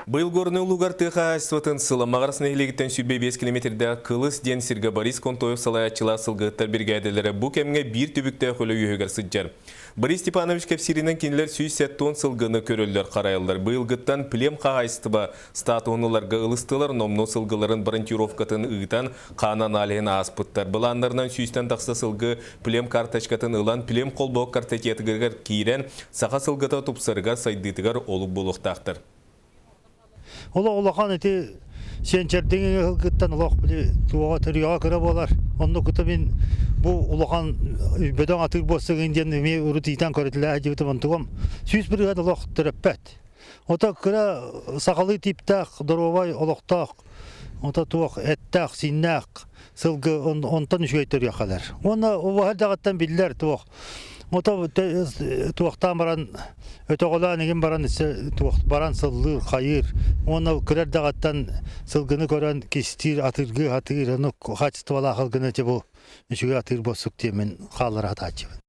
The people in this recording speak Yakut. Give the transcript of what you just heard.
Быйыл Горнай улуугар тыа хаһаайыстыбатын сыла Маҕарас нэһилиэгиттэн 25 километрдээх Кылыс диэн сиргэ Борис Контоев салайааччылаах сылгыһыттар биригээдэлэрэ бу кэмҥэ биир түбүктээх үлэ үөһүгэр сылдьар. Борис Степанович кэпсииринэн кинилэр 170 сылгыны көрөллөр-харайаллар. Быйылгыттан плем хаһаайыстыба статуһун ыларга ылыстылар, номнуо сылгыларын бронтировкатын ыытан, хаан аналиһын ааспыттар. Былааннарынан сүүстэн тахса сылгы плем карточкатын ылан, плем холбоһук картотекатыгар киирэн, саха сылгыта тупсарыгар, сайдыытыгар олук буолуохтаахтар. Олох улахан ити сиэнчэрдиҥи ыһылгыттан олох били туоҕа төрүөҕэ кыра буолар. Онно кыта мин бу улахан бөдөҥ атыыр буолсугун диэн эмиэ урут иитэн көрүтүлээ дьибитим онтугум 100% олох төрөппөт. Ото кыра сахалыы тииптээх, доруобай олохтоох, ото туох эттээх, сииннээх сылгы онтон үчүгэй төрүөххэлэр. Уонна убаһа даҕаттан биллэр туох Ото туохтаан баран өтөҕөлөөн игин баран туох баран сыллыыр, хайыыр уонна кыра эрдэҕиттэн сылгыны көрөн кистиир, атыыргыы атыыр, ону хаачыстыбалаах ылгыны бу үчүгэй атыыр буолсук диэммин хааллара сатааччыбын.